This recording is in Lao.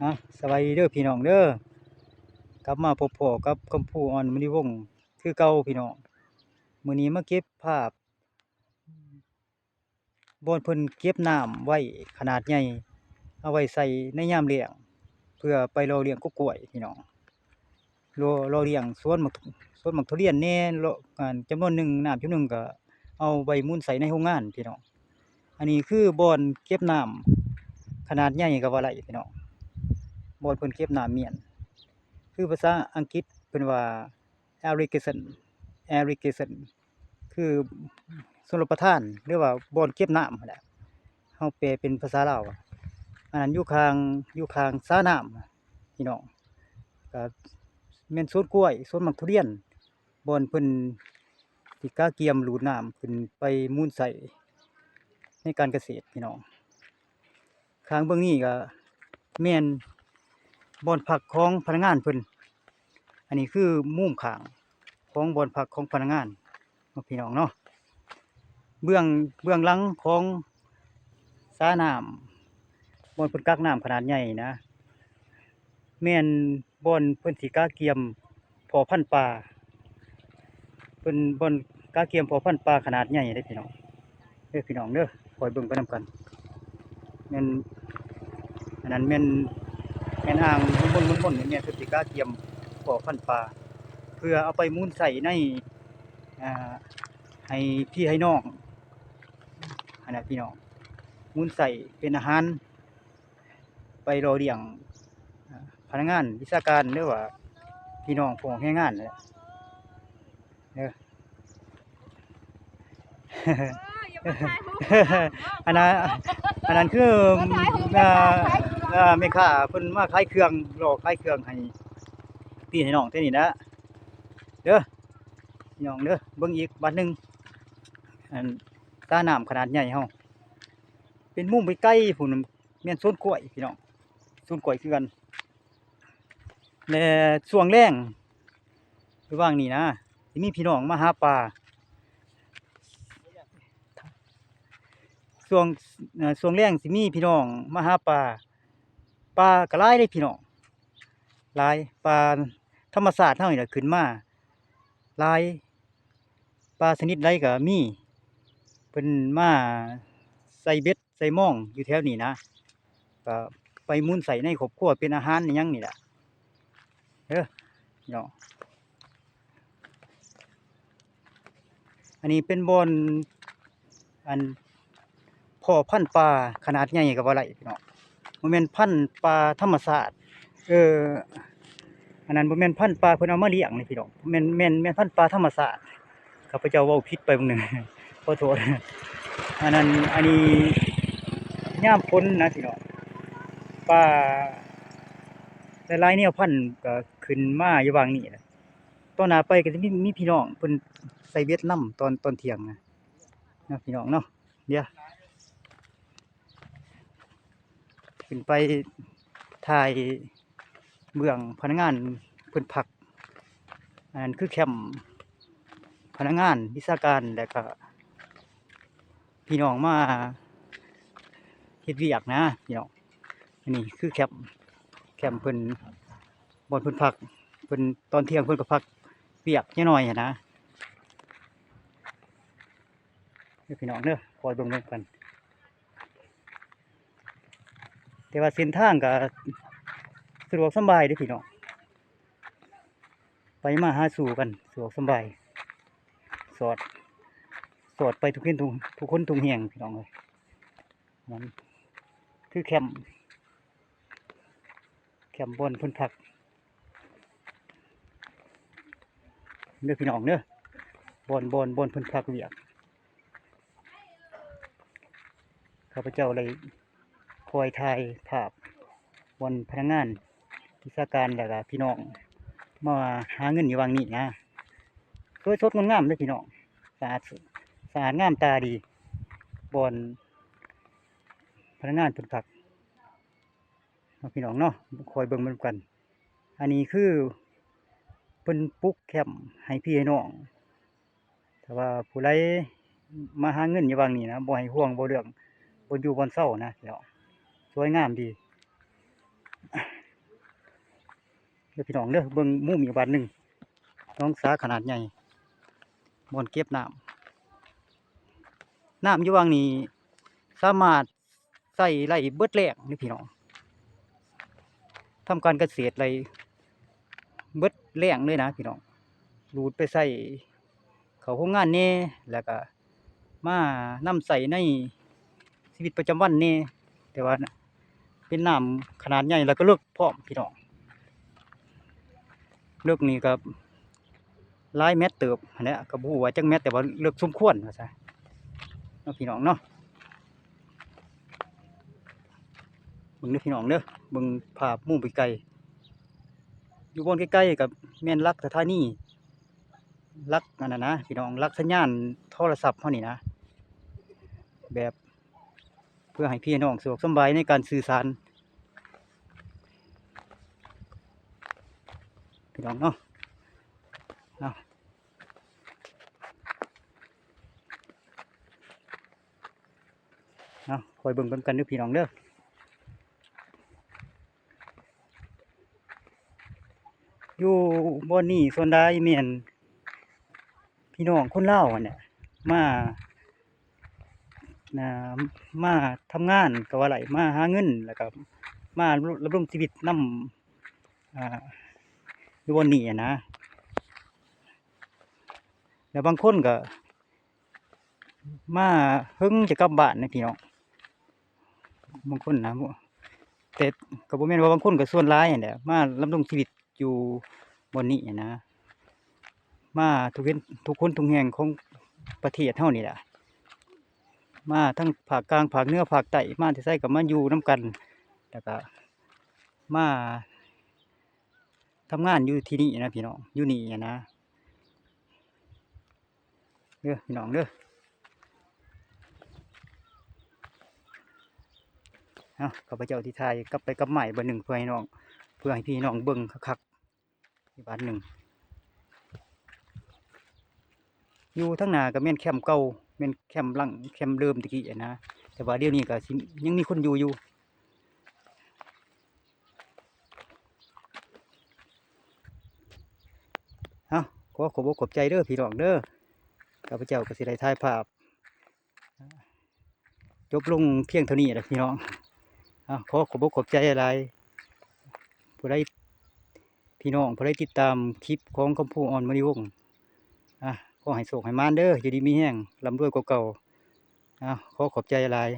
ອາ ສະບາຍດີເດີພີ່ນ້ອງເດີ ກັບມາພົບພໍ້ກັບຄຳພູ ອອນມະນີວົງ ຄືເກົ່າພີ່ນ້ອງ. ມື້ນີ້ມາເກັບພາບບ່ອນເພິ່ນເກັບນ້ຳໄວ້ຂະໜາດໃຫຍ່ ເອົາໄວ້ໃສ່ໃນຍາມລ້ຽງ ເພື່ອໄປຫຼໍ່ລ້ຽງກົກກ້ວຍພີ່ນ້ອງ. ຫຼໍ່ ຫຼໍ່ລ້ຽງສວນໝາກ ສວນໝາກທຸລຽນແດ່ ຫຼໍ່ ອັນ ຈຳນວນໜຶ່ງ ນ້ຳຈຳນວນໜຶ່ງກໍເອົາໄວ້ໝູນໃສ່ໃນໂຮງງານພີ່ນ້ອງ. ອັນນີ້ຄືບ່ອນເກັບນ້ຳຂະໜາດໃຫຍ່ກໍວ່າໄດ້ພີ່ນ້ອງ ບ່ອນເພິ່ນເກັບນ້ຳມ້ຽນ ຄືພາສາອັງກິດເພິ່ນວ່າ irrigation irrigation ຄືຊົນລະປະທານ ຫຼືວ່າບ່ອນເກັບນ້ຳຫັ້ນແຫຼະ ເຮົາແປເປັນພາສາລາວ ອັນນັ້ນຢູ່ຂ້າງ ຢູ່ຂ້າງສານ້ຳພີ່ນ້ອງ ກໍແມ່ນສວນກ້ວຍ ສວນໝາກທຸລຽນ ບ່ອນເພິ່ນຊິກະກຽມດູດນ້ຳຂຶ້ນໄປໝູນໃຊ້ໃນການກະເສດພີ່ນ້ອງ. ຂ້າງເບື້ອງນີ້ກໍແມ່ນບ່ອນພັກຂອງພະນັກງານເພິ່ນ ອັນນີ້ຄືມຸມຂ້າງຂອງບ່ອນພັກຂອງພະນັກງານເນາະ ພີ່ນ້ອງເນາະ. ເບື້ອງ ເບື້ອງຫຼັງຂອງສານ້ຳ ບ່ອນເພິ່ນກັກນ້ຳຂະໜາດໃຫຍ່ນະ ແມ່ນບ່ອນເພິ່ນຊິກະກຽມເພາະພັນປາ ເພິ່ນບ່ອນກະກຽມເພາະພັນປາຂະໜາດໃຫຍ່ເດ້ພີ່ນ້ອງ ເດີພີ່ນ້ອງເດີ ຄອຍເບິ່ງໄປນຳກັນ. ແມ່ນ ອັນນັ້ນແມ່ນ ແມ່ນອ່າງມົນໆໆ ແມ່ນເພິ່ນຊິກະກຽມເພາະພັນປາ ເພື່ອເອົາໄປໝູນໃຊ້ໃນ ອ່າ ໃຫ້ພີ່ໃຫ້ນ້ອງຫັ້ນນະພີ່ນ້ອງ ໝູນໃຊ້ເປັນອາຫານ ໄປຫຼໍ່ລ້ຽງ ອ່າ ພະນັກງານວິຊາການ ຫຼືວ່າພີ່ນ້ອງພວກແຮງງານນັ້ນແຫຼະເດີ. ເອີ ຢ່າມາຖ່າຍຮູບ ອັນນັ້ນ ອັນນັ້ນຄື ມາຖ່າຍຮູບ ອ່າ ແມ່ຄ້າ ເພິ່ນມາຂາຍເຄື່ອງ ຫຼໍ່ຂາຍເຄື່ອງໃຫ້ພີ່ໃຫ້ນ້ອງແຖວນີ້ນະເດີ ພີ່ນ້ອງເດີ. ເບິ່ງອີກບາດໜຶ່ງ ອັນ ສານ້ຳຂະໜາດໃຫຍ່ເຮົາ ເປັນມຸມໄປໄກພຸ້ນ ແມ່ນສວນກ້ວຍພີ່ນ້ອງ ສວນກ້ວຍຄືກັນ. ແລະ ຊ່ວງແລງ ລະຫວ່າງນີ້ນະ ຊິມີພີ່ນ້ອງມາຫາປາ ຊ່ວງ ເອີ ຊ່ວງແລງຊິມີພີ່ນ້ອງມາຫາປາ ປາກໍຫຼາຍເດ້ພີ່ນ້ອງ ຫຼາຍ ປາທຳມະຊາດເຮົານີ້ລະຂຶ້ນມາຫຼາຍ ປາຊະນິດໃດກໍມີ ເພິ່ນມາໃສ່ເບັດໃສ່ມອງຢູ່ແຖວນີ້ນະ ກໍໄປໝູນໃຊ້ໃນຄອບຄົວເປັນອາຫານອີ່ຫຍັງນີ້ແຫຼະເດີເນາະ. ອັນນີ້ເປັນບ່ອນ ອັນ ພໍພັນປາຂະໜາດໃຫຍ່ກໍວ່າໄດ້ພີ່ນ້ອງ ບໍ່ແມ່ນພັນປາທຳມະຊາດ ເອີ ອັນນັ້ນບໍ່ແມ່ນພັນປາເພິ່ນເອົາມາລ້ຽງນີ້ພີ່ນ້ອງ ແມ່ນ ແມ່ນ ແມ່ນພັນປາທຳມະຊາດ ຂ້າພະເຈົ້າເວົ້າຜິດໄປບາງໜຶ່ງ ຂໍໂທດ. ອັນນັ້ນ ອັນນີ້ຍາມຝົນນະພີ່ນ້ອງ ປາຫຼາຍໆແນວພັນກໍຂຶ້ນມາຢູ່ຫວ່າງນີ້ແຫຼະ ຕອນໜ້າໄປກໍຈະມີ ມີພີ່ນ້ອງເພິ່ນໃສ່ເບັດນຳຕອນ ຕອນທ່ຽງນະ ເນາະ ພີ່ນ້ອງເນາະ. ດຽວຂຶ້ນໄປຖ່າຍເບື້ອງພະນັກງານເພິ່ນພັກ ອັນນັ້ນຄືແຄ້ມພະນັກງານວິຊາການ ແລ້ວກະພີ່ນ້ອງມາເຮັດວຽກນະພີ່ນ້ອງ. ອັນນີ້ຄືແຄ້ມ ແຄ້ມເພິ່ນ ບ່ອນເພິ່ນພັກ ເພິ່ນຕອນທ່ຽງເພິ່ນກໍພັກວຽກຈັກໜ້ອຍຫັ້ນນະ ເດີພີ່ນ້ອງເດີ ຄອຍເບິ່ງນຳກັນ. ແຕ່ວ່າເສັ້ນທາງກໍສະດວກສຳບາຍເດ້ພີ່ນ້ອງ ໄປມາຫາສູ່ກັນສະດວກສຳບາຍ ສອດ ສອດໄປທຸກເຫັນ ທຸກ ທຸກຄົນທຸກແຫ່ງພີ່ນ້ອງເອີຍ. ນັ້ນຄືແຄ້ມ ແຄ້ມບ່ອນເພິ່ນພັກເດີພີ່ນ້ອງເດີ ບ່ອນ ບ່ອນ ບ່ອນເພິ່ນພັກວຽກ. ຂ້າພະເຈົ້າໄດ້ຄອຍຖ່າຍພາບບ່ອນພະນັກງານວິຊາການ ແລ້ວກະພີ່ນ້ອງມາຫາເງິນຢູ່ຫວ່າງນີ້ນະ ສວຍສົດງົດງາມເດ້ພີ່ນ້ອງ ສະອາດ ສະອາດງາມຕາດີ ບ່ອນພະນັກງານເພິ່ນພັກ ເນາະພີ່ນ້ອງເນາະ ຄອຍເບິ່ງນຳກັນ. ອັນນີ້ຄືເພິ່ນປຸກແຄ້ມໃຫ້ພີ່ໃຫ້ນ້ອງ ຖ້າວ່າຜູ້ໃດມາຫາເງິນຢູ່ຫວ່າງນີ້ນະ ບໍ່ໃຫ້ຫ່ວງ ບໍ່ເລື່ອງບ່ອນຢູ່ບ່ອນເຊົານະພີ່ນ້ອງ ສວຍງາມດີ. ເດີພີ່ນ້ອງເດີ ເບິ່ງມຸມອີກບາດໜຶ່ງ ໜອງສາຂະໜາດໃຫຍ່ ບ່ອນເກັບນ້ຳ. ນ້ຳຢູ່ວັງນີ້ສາມາດໃຊ້ໄດ້ເບິດແລ້ງເດີພີ່ນ້ອງ ທຳການກະເສດໄດ້ເບິດແລ້ງເລີຍນະພີ່ນ້ອງ ດູດໄປໃຊ້ເຂົ້າໂຮງງານແດ່ ແລ້ວກະມານຳໃຊ້ໃນຊີວິດປະຈຳວັນແດ່ ແຕ່ວ່າເປັນນ້ຳຂະໜາດໃຫຍ່ ແລ້ວກະເລິກພ້ອມພີ່ນ້ອງ. ເລິກນີ້ກະຫຼາຍແມັດເຕີບຫັ້ນແຫຼະ ກະບໍ່ຮູ້ວ່າຈັກແມັດ ແຕ່ວ່າເລິກສົມຄວນວ່າຊະເນາະພີ່ນ້ອງເນາະ. ເບິ່ງເດີພີ່ນ້ອງເດີ ເບິ່ງພາບມຸມໄກໆ ຢູ່ບ່ອນໄກໆກະແມ່ນຫຼັກສະຖານີ ຫຼັກອັນນັ້ນນະພີ່ນ້ອງ ຫຼັກສັນຍານໂທລະສັບເຮົານີ້ນະ ແບບເພື່ອໃຫ້ພີ່ນ້ອງສະດວກສະບາຍໃນການສື່ສານພີ່ນ້ອງເນາະ. ເອົາ ເອົາ ຄອຍເບິ່ງນຳກັນເດີພີ່ນ້ອງເດີ. ຢູ່ບ່ອນນີ້ສ່ວນຫຼາຍແມ່ນພີ່ນ້ອງຄົນລາວຫັ້ນແຫຼະ ມາ ອ່າ ມາທຳງານກະວ່າໄດ້ ມາຫາເງິນ ແລ້ວກະມາດຳລົງຊີວິດນຳ ອ່າ ຢູ່ບ່ອນນີ້ຫັ້ນນະ ແລ້ວບາງຄົນກະ ມາເຖິງຈະກັບບ້ານນະພີ່ນ້ອງ ບາງຄົນນະ ແຕ່ກະບໍ່ແມ່ນວ່າບາງຄົນ ກະສ່ວນຫຼາຍຫັ້ນແຫຼະ ມາດຳລົງຊີວິດຢູ່ບ່ອນນີ້ຫັ້ນນະ ມາທຸກເຫັນ ທຸກຄົນທຸກແຫ່ງຂອງປະເທດເຮົານີ້ແຫຼະ ມາທັງພາກກາງ ພາກເໜືອ ພາກໃຕ້ ມາແຕ່ໃສກະມາຢູ່ນຳກັນ ແລ້ວກະມາທຳງານຢູ່ທີ່ນີ້ນະພີ່ນ້ອງ ຢູ່ນີ້ຫັ້ນນະ. ເດີພີ່ນ້ອງເດີ ເອົາ ຂ້າພະເຈົ້າຊິຖ່າຍກັບໄປກັບມາອີກບາດໜຶ່ງ ເພື່ອໃຫ້ນ້ອງ ເພື່ອໃຫ້ພີ່ນ້ອງເບິ່ງຄັກໆອີກບາດໜຶ່ງ. ຢູ່ທາງໜ້າກະແມ່ນແຄມເກົ່າ ແມ່ນແຄມຫຼັງ ແຄມເດີມແຕ່ກີ້ຫັ້ນນະ ແຕ່ວ່າດຽວນີ້ກະຊິຍັງມີຄົນຢູ່ຢູ່. ເອົາ ຂໍຂອບອົກຂອບໃຈເດີພີ່ນ້ອງເດີ ຂ້າພະເຈົ້າກະຊິໄດ້ຖ່າຍພາບຈົບລົງພຽງເທົ່ານີ້ແຫຼະພີ່ນ້ອງ. ເອົາ ຂໍຂອບອົກຂອບໃຈຫຼາຍໆ ຜູ້ໃດ ພີ່ນ້ອງຜູ້ໃດຕິດຕາມຄລິບຂອງຄຳພູ ອອນມະນີວົງ ອ່າ ຂໍໃຫ້ໂຊກໃຫ້ໝານເດີ ຢູ່ດີມີແຮງ ລ່ຳລວຍກວ່າເກົ່າ. ເອົາ ຂໍຂອບໃຈຫຼາຍ.